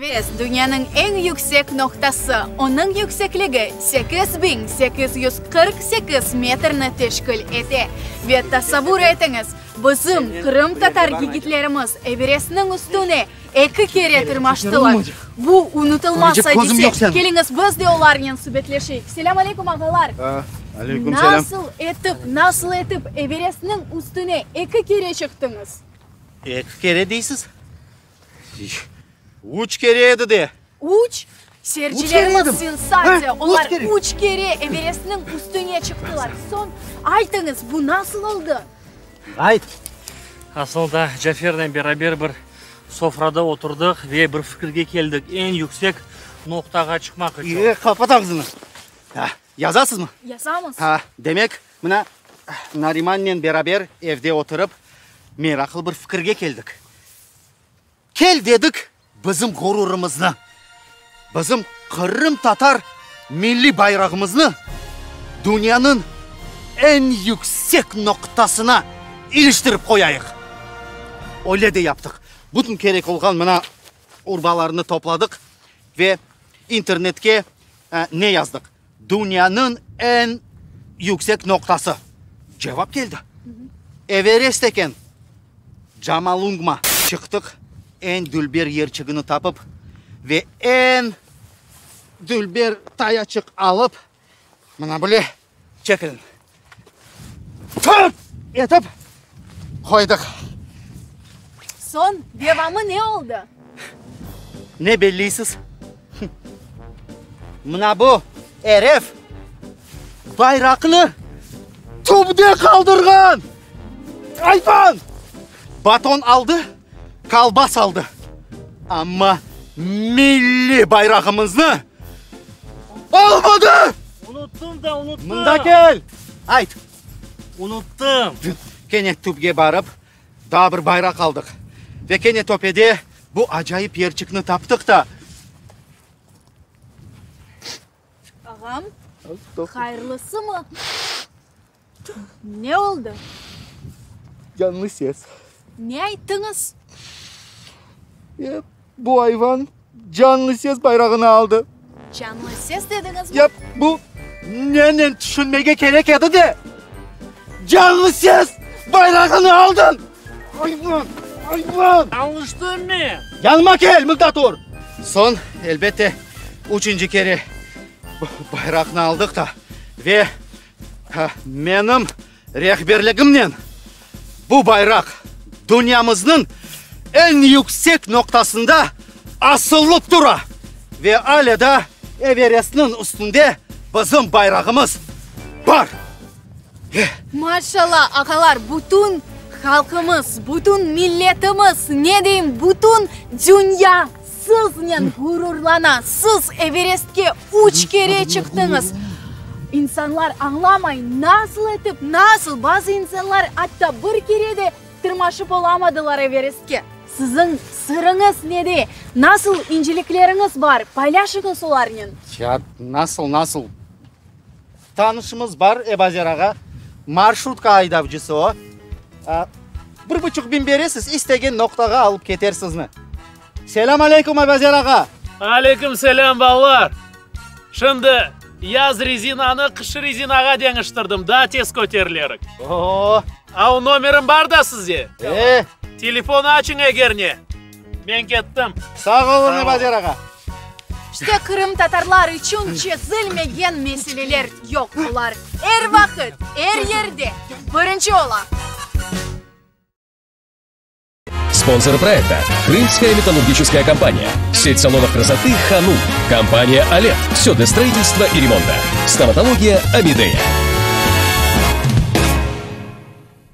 Everest, dünyanıñ eñ yüksek noqtası, onıñ yüksekligi 8848 metrni teşkil ete. Ve tasavvur etiñiz, bizim qırımtatar yigitlerimiz Everestniñ üstüne eki kere tırmaştılar. Bu unutılmaz adise. Keliñiz, biz de olarnen subetleşeyik. Selâm aleyküm, ağalar! Aleyküm selâm. Nasıl etip, nasıl etip Everestniñ üstüne eki kere çıqtıñız? Eki kere deysiz? Üç kere edi de. Üç? Seyircilerimiz sensatsiya, olar üç kere Everestniñ üstüne çıqtılar. Soñ, aytıñız, bu nasıl oldı? Ayt. Asıl da Cafernen beraber bir sofrada oturdıq ve bir fikirge keldik, eñ yüksek noqtağa çıqmaq içün. E, qapat ağzını. Yazasızmı? Yazamız. Ha, demek, mına, Narimannen beraber evde oturıp, meraqlı bir fikirge keldik. Kel, dedik, bizim ğururımıznı, bizim qırımtatar milliy bayrağımıznı dünyanıñ eñ yüksek noqtasına iliştirip qoyayıq. Öyle de yaptıq. Bütün kerek olğan mına urbalarnı topladıq ve internetke ne yazdıq? Dünyanıñ eñ yüksek noqtası. Cevap keldi. Everest eken. Camalungma çıqtıq, eñ dülber yerçigini tapıp ve eñ dülber tayaçıq alıp, mına böyle çekilin, tırt etip qoydıq. Soñ, devamı ne oldı? Ne belleysiz? Mına bu eref bayraqnı tübde qaldırğan! Ayvan! Baton aldı, kolbas aldı, amma milliy bayrağımıznı almadı! Unuttım da, unuttım! Mında kel! Ayt! Unuttım! Kene tübge barıp, daa bir bayraq aldıq. Ve kene töpede bu acayip yerçikni taptıq da. Ağam, hayırlısımı? Ne oldı? Canlı ses. Ne ayttıñız? E, bu ayvan canlı ses bayrağını aldı. Canlı ses dediñizmi? Ya, bu nenen tüşünmege kerek edi de, canlı ses bayrağını aldıñ! Ayvan, ayvan! Yañlıştım men. Yanıma kel, mında tur! Soñ, elbette, üçünci kere bayraqnı aldıq da ve Menim rehberligimnen bu bayraq dünyamıznıñ eñ yüksek noqtasında asıllıp tura ve alâ da Everestniñ üstünde bizim bayrağımız bar. Maşallah, ağalar, bütün halqımız, bütün milletimiz, ne deyim, bütün dünya Siznen ğururlana, siz Everestke üç kere çıqtıñız. İnsanlar añlamay, nasıl etip, nasıl, bazı insanlar atta bir kere de tırmaşıp olamadılar Everestke. Siziñ sırıñız nede, nasıl incelikleriñiz bar, paylaşıñız olarnen. Ya, nasıl, nasıl? Tanışımız bar, Ebazer ağa, marşrutka aydavcısı o. Bir buçuq biñ beresiz, istegen noqtağa alıp keter sizni. Selâm aleyküm, Ebazer ağa! Aleyküm selâm, balalar! Şimdi yaz rezinanı qış rezinağa deñiştirdim, daa tez köterilerik. Oo! Av nomerim bar da size. E! Telefon açıñ eger ne. Men kettim. Sağ oluñ, Ebazer ağa! İşte qırımtatarlar içün çezilmegen meseleler yoq, olar er vaqıt, er yerde birinci ola. Спонсоры проекта Крымская металлургическая компания, сеть салонов красоты Ханум, компания Олет, все для строительства и ремонта, стоматология Амидея.